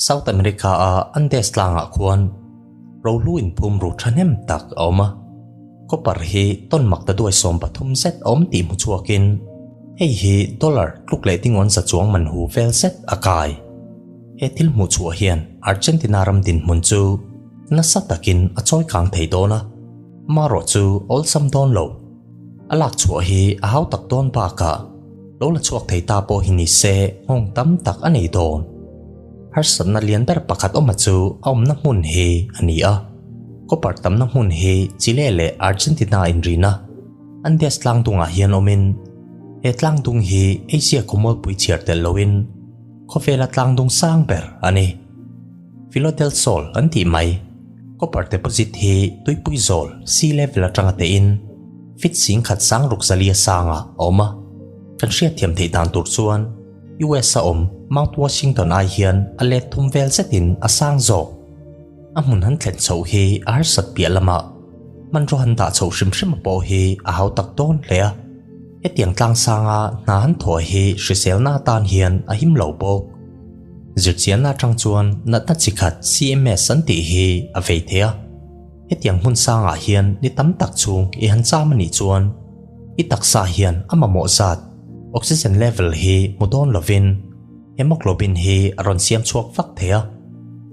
South America a Andes tlangah khuan rohlu inphum ru thahnem tak a awm a. Copper hi ton mak ta duai 13 zet a awm tih hmu chhuakin hei hi dollar tluk leh tingawn za chuang man hu vel zet a kai. He thil hmuh chhuah hian Argentina ram dinhmun chu nasa takin a chawi kang thei dawn a, marawh chu awlsam dawn lo. A lak chhuah hi a hau tak dawn bakah lo la chhuak thei ta pawh hi ni se nghawng tam tak a nei dawn. Harsatna lian ber pakhat awma chu a awmna hmun hi a ni a. Copper tamna hmun hi Chile leh Argentina inrina Andes tlangdungah hian awmin he tlangdung hi Asia khawmualpui chhiar tel loin khawvela tlangdung sang ber a ni. Filo del Sol an tih mai. Copper deposit hi tuipui zawl sea level atanga tein feet 10,000 sang ruk zalia sangah a awm a. Kan hriatthiam theih dan tur chuan US a awm Mount Washington ai hian a let thum vel zetin a sang zawk. A hmun han thlen chhoh hi a harsat piah lamah hmanraw han dah chhoh hrim hrim pawh hi a hau tak dawn hle a. Hetiang tlang sanga hna han thawh hi hriselna atan hian a him lo bawk. Zirchianna atang chuan natna chi khat CMS an tih hi a vei thei a. Hetiang hmun sangah hian ni tam tak chhung i han cham a nih chuan i taksa hian a mamawh zat oxygen level hi hmu dawn lovin hemoglobin hi a rawn siam chhuak vak thei a.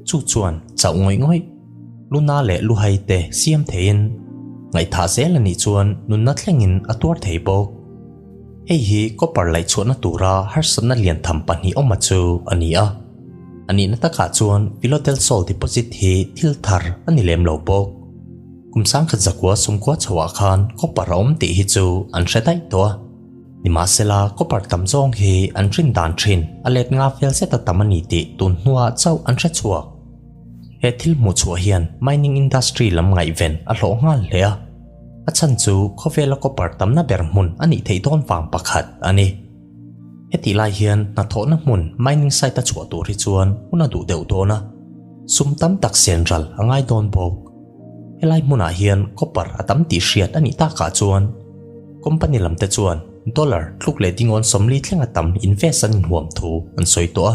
Chu chuan chauh ngawih ngawih, luna leh luhai te siam theiin ngaihthah zel a nih chuan nunna thlengin a tuar thei bawk. Hei hi copper laih chhuahna tura harsatna lian tham pahnih awma chu a ni a. A nihna takah chuan Filo del Sol deposit hi thil thar a ni lem lo bawk. Kum 1990 chhoah khan copper a awm tih hi chu an hre daih tawh a. Nimahsela copper tam zawng hi an rin dan thin a let nga fel zeta tam a ni tih tun hnuah chauh an hre chhuak. He thil hmuh chhuah hian mining industry lam ngaihven a hlawh nghal hle a. A chhan chu khawvela copper tamna ber hmun a nih theih dawn vang pakhat a ni. Hetih lai hian hnathawhna hmun mining site a chhuah tur hi chuan hun a duh deuh dawn a, sum tam tak sen ral a ngai dawn bawk. Helai hmunah hian copper a tam tih hriat a nih takah chuan company lam te chuan dollar tluk leh dingawn 40 thlenga tam invest an inhuam thu an sawi tawh a.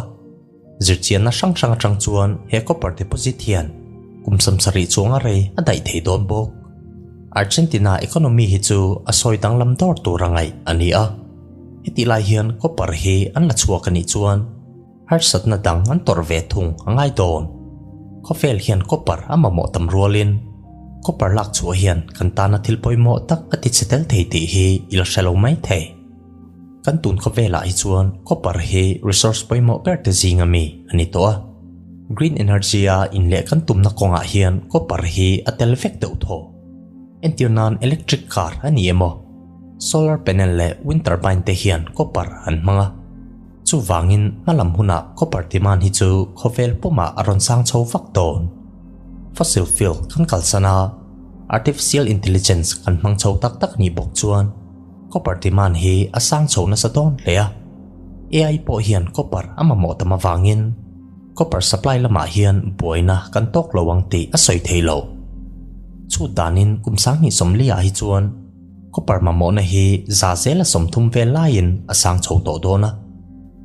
Zirchianna hrang hrang atang chuan he copper deposit hian kum 70 chuanga rei a daih thei dawn bawk. Argentina economy hi chu a sawi danglam dawr tur a ngaih a ni a. Hetih lai hian copper hi an la chhuak a nih chuan harsatna dang an tawrh ve thung a ngai dawn. Khawvel hian copper a mamawh tam rualin copper lak chhuah hian kan tana thil pawimawh tak a ti che tel thei tih hi i la hre lo mai thei. Kan tun khawvelah hi chuan copper hi resource pawimawh ber te zinga mi a ni tawh a. Green energy a inleh kan tumna kawngah hian copper hi a tel vek deuh thaw. Entir nan electric car a ni emaw, solar panel leh wind turbine te hian copper an hmang a. Chuvangin hmalam hunah copper demand hi chu khawvel pumah a rawn sang chho vak dawn. Fossil fuel kan kalsan a, artificial intelligence kan hmang chho tak tak nih bawk chuan copper demand hi a sang chho nasa dawn hle a. AI pawh hian copper a mamawh tam avangin copper supply lamah hian buaina kan tawk lo ang tih a sawi thei lo. Chhut danin kum 2040 ah hi chuan copper mamawhna hi za zela 30 vel laiin a sang chho tawh dawn a.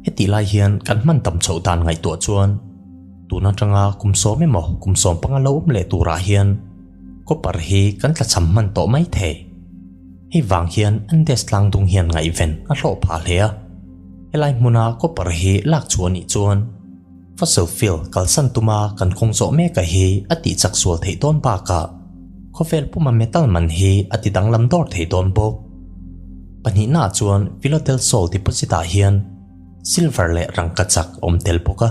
Hetih lai hian kan hman tam chhoh dan ngaihtuah chuan tun atanga kum 10 emaw kum 15 lo awm leh turah hian copper hi kan tlachham hman tawh mai thei. Hei vang hian Andes tlangdung hian ngaihven a hlawh phah hle a. Helai hmuna copper hi lak chhuah nih chuan fossil fuel kalsan tuma kan kawng zawh mek a hi a tih chak sual theih dawn bakah khawvel puma metal man hi a ti danglam dawr thei dawn bawk. Pahnihna chuan Filo del Sol deposit ah hian silver leh rangka chak awm tel bawk a.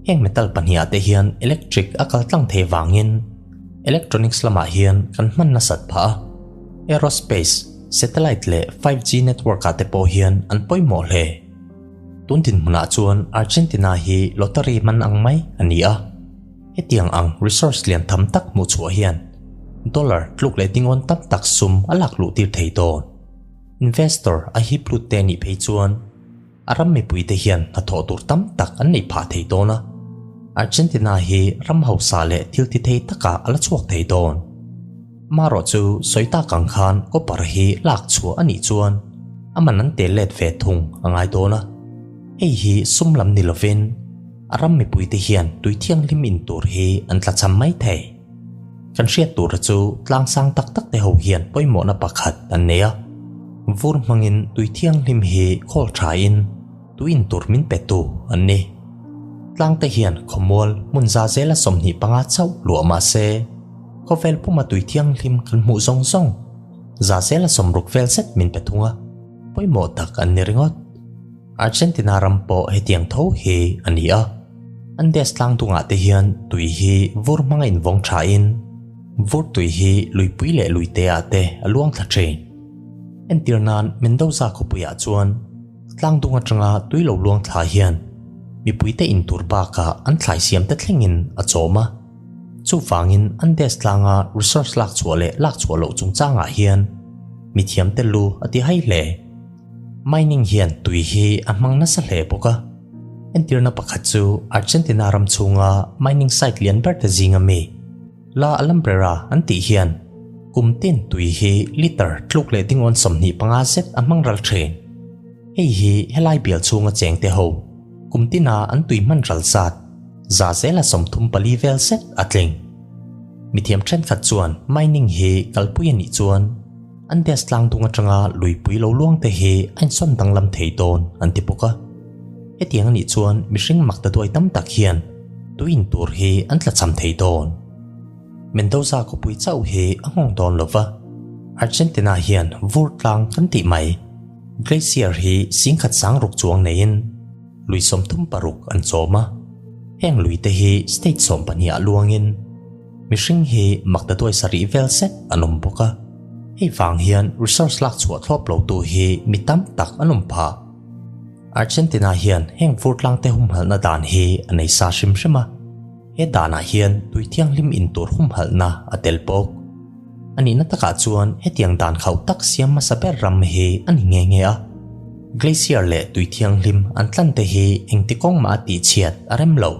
Heng metal pahnih ah te hian electric a kal tlang thei vangin electronics lamah hian kan hman nasat phah a. Aerospace, satellite leh 5G network ah te pawh hian an pawimawh hle. Tun dinhmunah chuan Argentina hi lottery man ang mai a ni a. Hetiang ang resource lian tham tak hmuh chhuah hian dollar tluk leh dingawn tam tak sum a lak luh tir thei dawn. Investor a hip lut te nih phei chuan a ram mipui te hian hnathawh tur tam tak an nei phah thei dawn a. Argentina hi ram hausa leh thil ti thei takah a la chhuak thei dawn. Marawh chu sawi tak ang khan copper hi lak chhuah a nih chuan a man an tel let ve thung a ngai dawn a. Hei hi sum lam ni lovin. A ram mipuite hian tui thianghlim in tur hi an tlachham mai thei. Kan hriat tura chu tlang sang tak tak te ho hian pawimawhna pakhat an nei a. Vur hmangin tui thianghlim hi khawl thain tui in tur min petu an ni. Tlang te hian khawmual hmun za zela 25 chauh luah mah se, khawvel puma tui thianghlim kan hmuh zawng zawng za zela 60 vel zet min pe thung a, pawimawh tak an ni ringawt. Argentina ram pawh hetiang tho hi a ni a, Andes tlang dungah te hian tui hi vur hmanga invawng thain vur tui hi luipui leh luite ah te a luang thla thin. Entir nan Mendoza khawpuiah chuan tlang dung atanga tui lo luang thla hian mipuite intur bakah an thlai siam te thlengin a chawm a. Chuvangin Andes tlanga resource lak chhuah leh lak chhuah loh chungchangah hian mithiam te lu a ti hai hle. Mining hian tui hi a hmang nasa hle bawk a. Entirna pakhat chu Argentina ram chhunga mining site lian ber te zinga mi La Alumbrera an tih hian kum tin tui hi liter tluk leh dingawn 25 zet a hmang ral thin. Hei hi helai bial chhunga cheng te ho kum tina an tui hman ral zat za zela 34 vel zet a tling. Mithiam thenkhat chuan mining hi kalpui a nih chuan Andes tlang dung atanga luipui lo luang te hi a insawn danglam thei dawn an ti bawk a. Hetiang a nih chuan mihring mak ta duai tam tak hian tui in tur hi an tlachham thei dawn. Mendoza khawpui chauh hi a nghawng dawn lo va, Argentina hian vur tlang kan tih mai. Glacier hi singkhat sang ruk chuang neiin lui 36 an chawm a. Heng lui te hi state 12 ah luangin mihring hi mak ta duai sarih vel zet an awm bawk a. Hei vang hian resource lak chhuah thlawp lo tu hi mi tam tak an awm phah. Argentina hian heng vur tlang te humhalhna dan hi a nei sa hrim hrim a. He danah hian tui thianghlim in tur humhalhna a tel bawk. A nihna takah chuan hetiang dan khauh tak siam hmasa ber ram hi a ni nghe nghe a. Glacier leh tui thianghlim an tlan te hi engti kawng mah a tih chhiat a rem lo.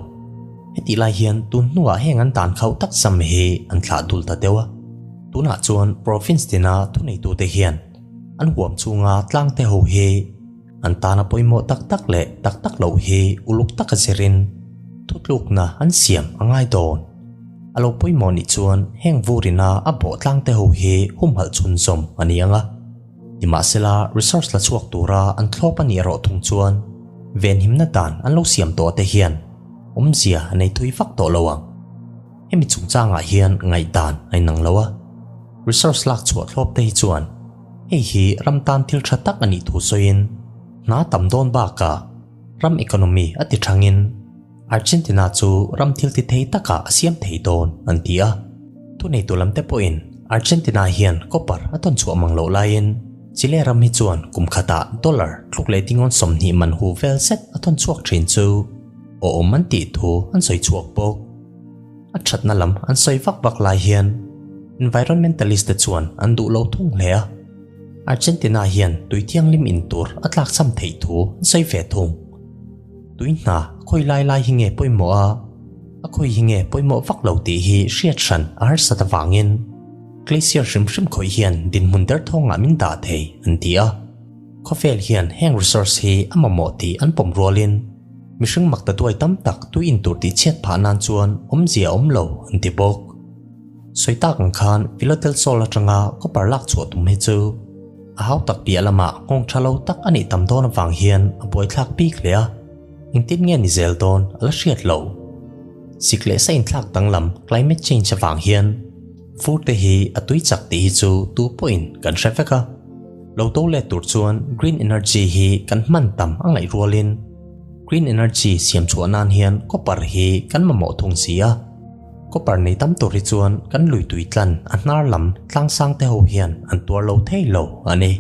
Hetih lai hian tun hnuah heng an dan khauh tak sam hi an thlah dul ta deuh a. Tunah chuan province tina thuneitute hian an huam chhunga tlang te ho hi an tana pawimawh tak tak leh tak tak loh hi uluk taka zirin thutlukna an siam a ngai dawn. A lo pawimawh nih chuan heng vurina a bawh tlang te ho hi humhalh chhunzawm a ni ang a. Nimahsela resource la chhuak tura an thlawp a nih erawh thung chuan venhimna dan an lo siam tawh te hian awmzia a nei thui vak tawh lo ang. Hemi chungchangah hian ngaihdan a inang lo a. Resource lak chhuah thlawp te hi chuan hei hi ram tan thil tha tak a nih thu sawiin hna tam dawn bakah ram economy a ti thangin Argentina chu ram thil ti thei takah a siam thei dawn an ti a. Thuneitu lam te pawhin Argentina hian copper a tawn chhuah mang loh laiin Chile ram hi chuan kum khatah dollar tluk leh dingawn 20 man hu vel zet a tawn chhuak thin chu awm an tih thu an sawi chhuak bawk. A thatna lam an sawi vak vak lai hian environmentalist te chuan an duh lo thung hle a. Argentina hian tui thianghlim in tur a tlak cham theih thu an sawi ve thung. Tui hna khawi lai lai hi nge pawimawh a, a khawi hi nge pawimawh vak lo tih hi hriat hran a harsat avangin glacier hrim hrim khawi hian dinhmun derthawngah min dah thei an ti a. Khawvel hian heng resource hi a mamawh tih an pawm rualin mihring mak ta duai tam tak tui in tur tih chhiat phah nan chuan awmzia a awm lo an ti bawk. Sawi tak ang khan Villa del Sol atanga copper lak chhuah tum hi chu a hau tak piah lamah nghawng tha lo tak a nih tam dawn avang hian a buaithlak bik hle a. Engtin nge ni zel dawn a la hriat lo. Sik leh sa inthlak danglam climate change avang hian fur te hi a tui chak tih hi chu tu pawhin kan hre vek a. Lo to let tur chuan green energy hi kan hman tam a ngaih rualin green energy siam chhuah nan hian copper hi kan mamawh thung si a. Copper nei tam tur hi chuan kan lui tui tlan a hnar lam tlang sang te ho hian an tuar lo thei lo a ni.